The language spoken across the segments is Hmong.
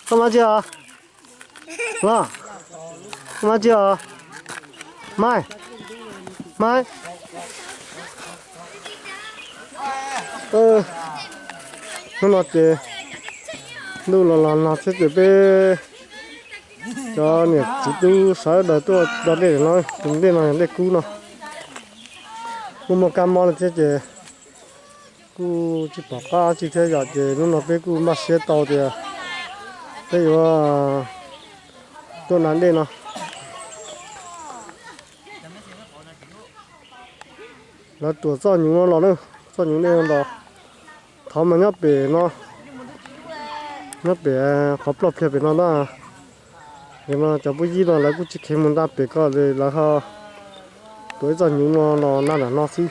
Koj mas tsi os? Los, koj mas tsi os? Mai, Mai. Hnub no ces ntuj los los nag thiab ces peb cov niam txiv tub sawv daws tuaj da dej no, tus dej no yog dej kub no. Kuj muaj kab mob li thiab ces kuj tsis pom qab tsi thiab yom, ces hnub no peb kuj npaj siab tau tias peb yuav tuaj da dej no. Lawv tuam txoj nyuv no los na, txoj nyuv dej no los. Thaud mas nyob pem no, nyob pem qhov ploj pliag pem no na. Yog no cov pub yib no lawv kuj tsis kheev mus nta pem ko li, lawv ho tuam ib txoj nyuv no los na nram no xwb.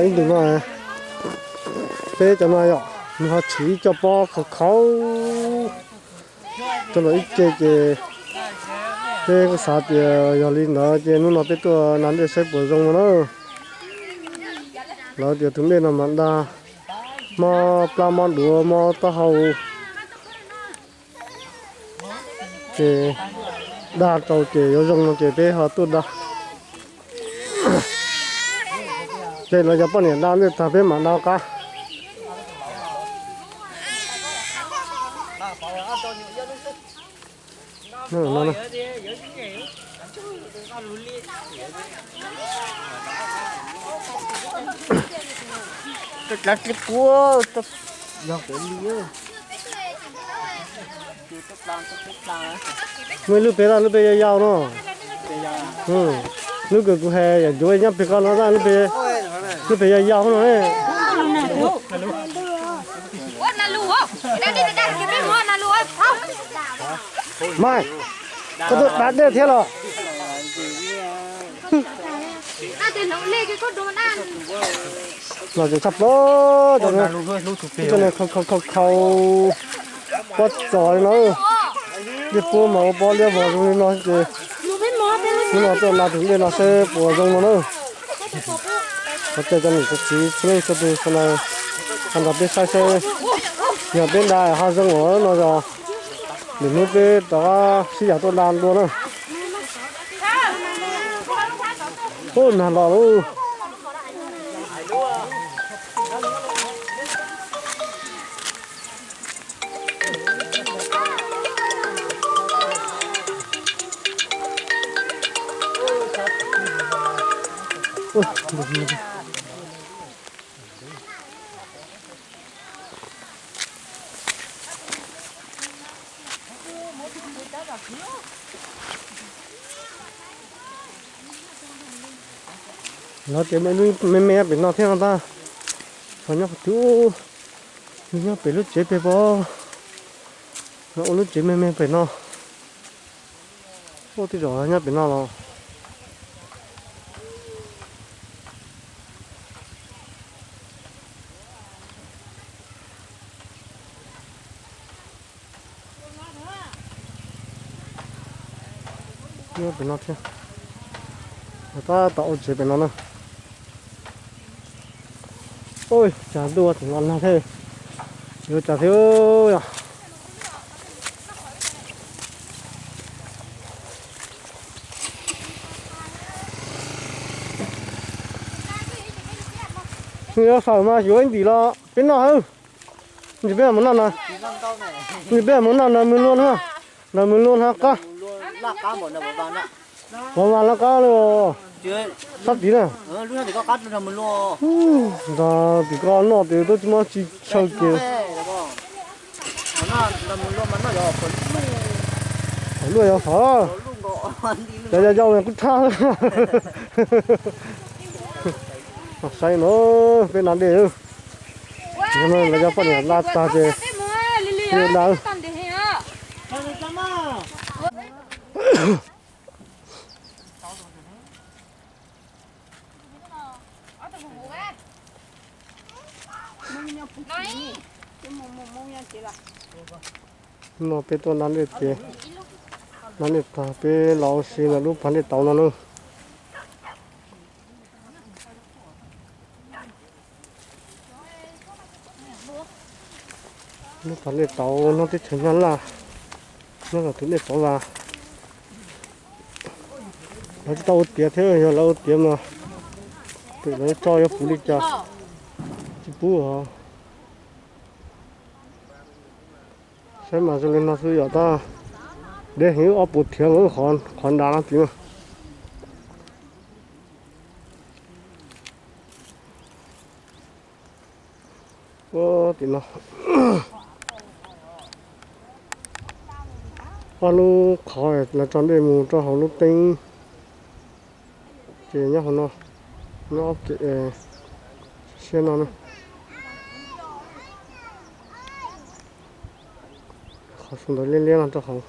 Ib ntus no peb cov no yom, nws ho tshwm ib co pob khaus khaus rau ntawm ib ce ces peb kuj xav tias yog li ntawd ces hnub no peb tuaj da dej saib puas zoo no na. Lawv tias tus dej no mas da mob plab mob duav mob taub hau ces da rau ces yuav zoo no ces peb ho tuaj da. Ces lawv cov poj niam da dej tag peb mam da qab. Muaj ib lub pem, lub pem yau yau no. Lub kws kuv hais yam ncuav nyob pem ko no, lub pem yau yau no. Mas, koj tuaj da dej thiab los? Los tseem tshaj plaws cov no, khaus khaus khaus pob txos li no. Dej puab mas ua pob liab vog zoo li no ces hnub no tuaj da tus dej no saib puas zoo no na. Thov caw cov niam cov txiv txhua leej txhua tus sawv daws ho nrog peb saib seb yog peb da ho zoo ua no yog lwm hnub peb rov sib yaum tuaj da dua na. Ub, nag los lauj. Lawv tias muaj ib lub me me pem no thiab no ntag. Xyov nyob qhov twg, nws nyob pem lub tsev pem pom. Lawv ua lub tsev me me pem no. Ua tej zaum nyob pem no los. Nyob pem no thiab. Tab tom ua tsev pem no na. Ua cas ntuj tseem los nag thiab. Yuav cas thiab yog. Nws yuav fawm mas yuav ib ntim los peb noj. Nws peb mus noj na. Nws peb mus noj na, mus luaj na. Ntawd mus luaj na qab. Pov vas laj qab li. Sab tid na. Ntawd tim ko noj tes twb tsis muaj tsis chaw ces. Luaj yog fawm. Cov yau yau kuj thab. Saib no, peb na dej. Lawv cov poj niam da tag ces da. No peb tuaj na dej ces, na dej tag peb los ua si ntawm lub pas dej tauv no na. Nyob tom dej tauv, nyob teb chaws Nyab Laj, nyob tom tus dej tauv Vas. Lawv tsis tau ua tiav thiab, yog lawv ua tiav mas pem lawv tso yuav puv li cas, tsis pub os. Saib mas zoo li no xwb yom, tab deb heev, wb ob puas thiav los qhov nrad no tid na. Ua tim no, ob lub qhov lawv tso dej mus rau hauv lub teeb, ces nyob hauv no, nyob kem siab no na. Qhov sau ntawv liab liab no rau hauv.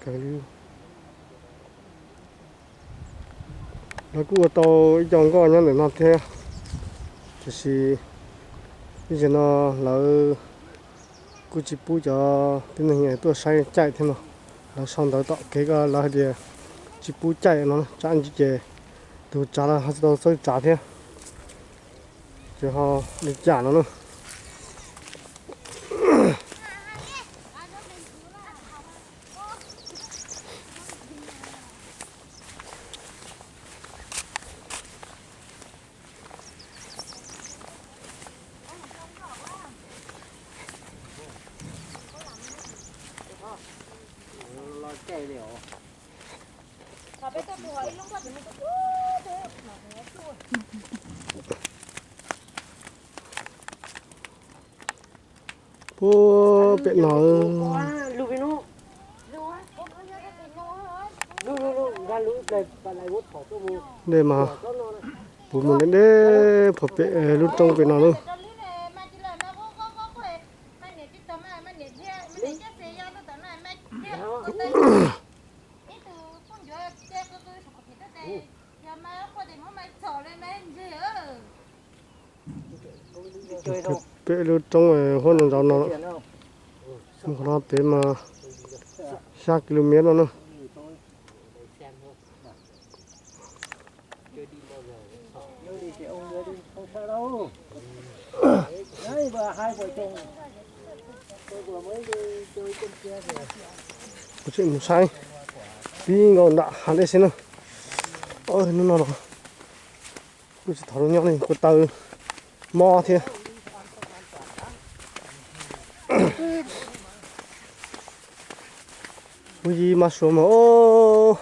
Kawg li, lawv kuj ua tau ib co nkoj nyob ntawm no thiab, tiam sis ib zaug no lawv kuj tsis pub cov tib neeg tuaj saib caij thiab no. Lawv sau ntawv tom kev ko lawv hais tias tsis pub caij no, tsam ntsis ces tus tsav lawv ho tsis tau txawj tsav thiab, ces ho li cas no na. Puag pem no, dej mas puv mus deb deb puag pem lub roob pem no na. Pem lub roob huab no ntawd no, mus qhov no pem mas xya ki lus mev no na. Kuv tseem mus saib tib nkaus nram hav dej xwb na. Hnub no los kuj tsis thov lub nyob li, kuj taw mob thiab. Kuv yim mas suav mas,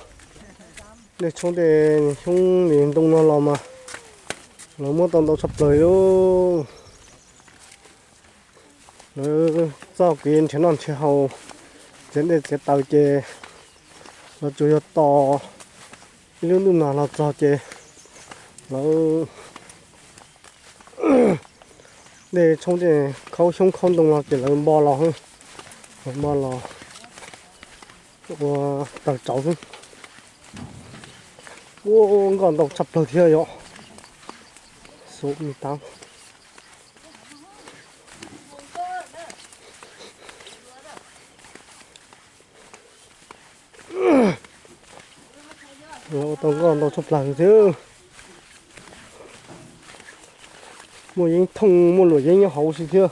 dej tshoob tej xyoob li ntoo no los mas lawv muab tau ntau tshaj plaws li. Lawv txoj kev nrhiav noj nrhiav haus, txiav dej txiav taws ces lawv tsuas yog tos ib lub ntuj nag los txog ces lawv, dej tshoob tej khaub xyoob khaub ntoo no ces lawv npo los, lawv npo los ua taws tsauv xwb. Ua nkoj ntau tshaj plaws thiab yom. Xub me tab. Ua tau nkoj ntau tshaj plaws thiab. Muaj yeeb thooj, muaj luam yeeb nyob hauv si thiab.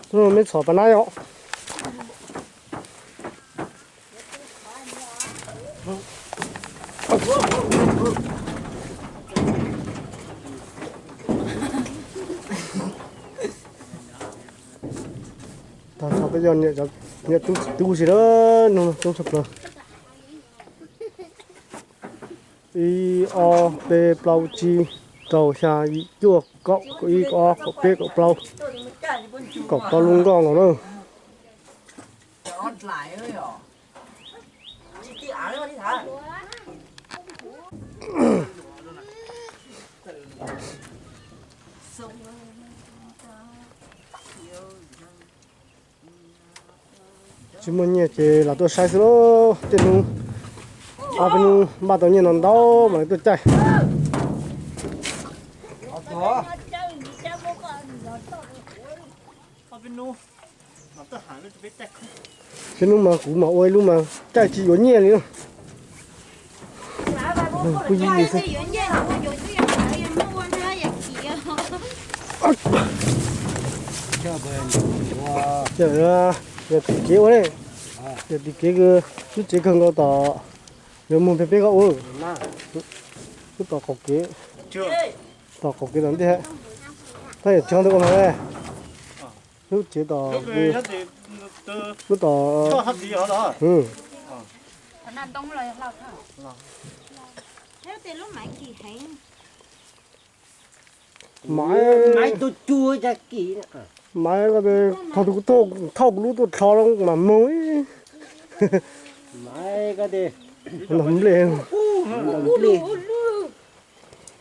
Tus me txhom pas nab yom. Tag nrho peb yog niam tub txiv tub si lawm no, coob tshaj plaws. Ib, ob, peb, plaub, tsib, rau, xya, yim, cuaj, kaum, kaum ib, kaum ob, kaum peb, kaum plaub, kaum plaub lub nkoj nkaus na. Tsis muaj nyiaj ces lam tuaj saib xwb lauj. Tej hnub Ob peb hnub npaj tau nyiaj no ntau mas lawv tuaj caij. Peb hnub mas kuv mam ua ib lub mas caij tsis yuav nyiaj li na. Kuj yig li xwb. Yog tim kev ua ne, yog tim kev lub tsev kawg nkaus tom, yuav muag pem peb koj ua, lub tom qaum kev, tom qaum kev tom ntej, tab yam tsis ua no, lub tsev tom, lub tom, Maiv, Maiv, thaum tus kuv tuaj thauj kuv lub tuaj dlho los mas moog ib, nplej,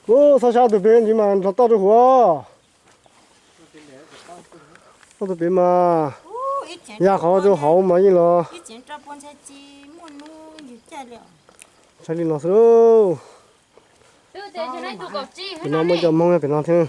ub, txhob sab ob tug pem ntsis mas nrog toj rau huv. Ob tug pem mas ya qhov rau hauv mas yeej los ntshai li no xwb lauj. Pem no muaj cov Hmoob pem no thiab.